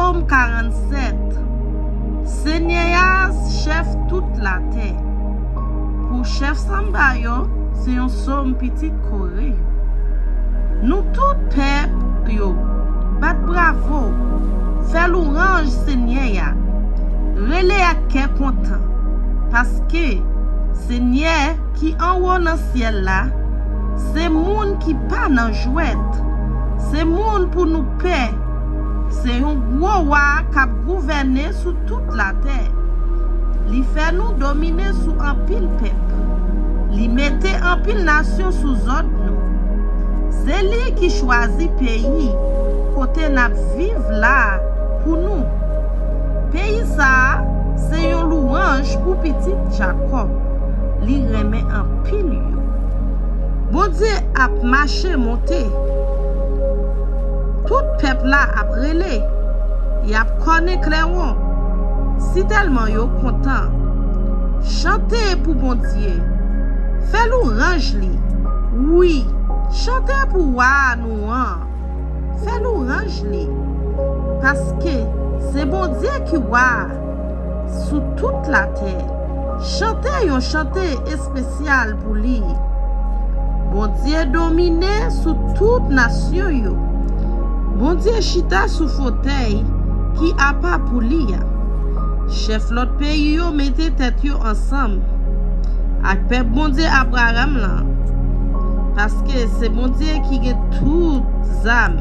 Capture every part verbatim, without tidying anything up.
Sòm karannsèt. Senyè a chèf tout latè. Pou chèf sanba yo, se yon sòm pitit Kore yo. Nou tout pèp yo, bat bravo, fè louwanj Senyè a, rele ak kè kontan, paske Senyè ki anwo nan syèl la, se moun ki pa nan jwèt, se moun pou nou pè, se yon gwo wa k ap gouvène sou tout latè. Li fè nou domine sou anpil pèp. Li mete anpil nasyon sou zòd nou. Se li ki chwazi peyi kote n ap viv la pou nou. Peyi sa a se yon louwanj pou pitit Jakòb. Li renmen anpil yo. Bondye ap mache monte. Tout pèp la ap rele. Y ap kòne klewon. Sitèlman yo kontan. Chante pou Bondye. Fè louwanj li. Wi, chante pou wa nou an. Fè louwanj li. Paske se Bondye ki wa sou tout latè. Chante yon chante espesyal pou li. Bondye domine sou tout nasyon yo. Bondye chita sou fotèy ki apa pou li a. Chèf lòt peyi yo mete tèt yo ansanm ak pèp Bondye Abraram lan, paske se Bondye ki gen tout zam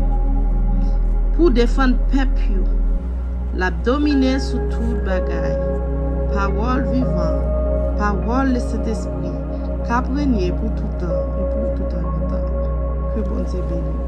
pou defann pèp yo. L ap domine sou tout bagay. Pawòl vivan, pawòl Lesentespri, k ap renye pou toutan e pou toutan lontan. Ke Bondye beni w.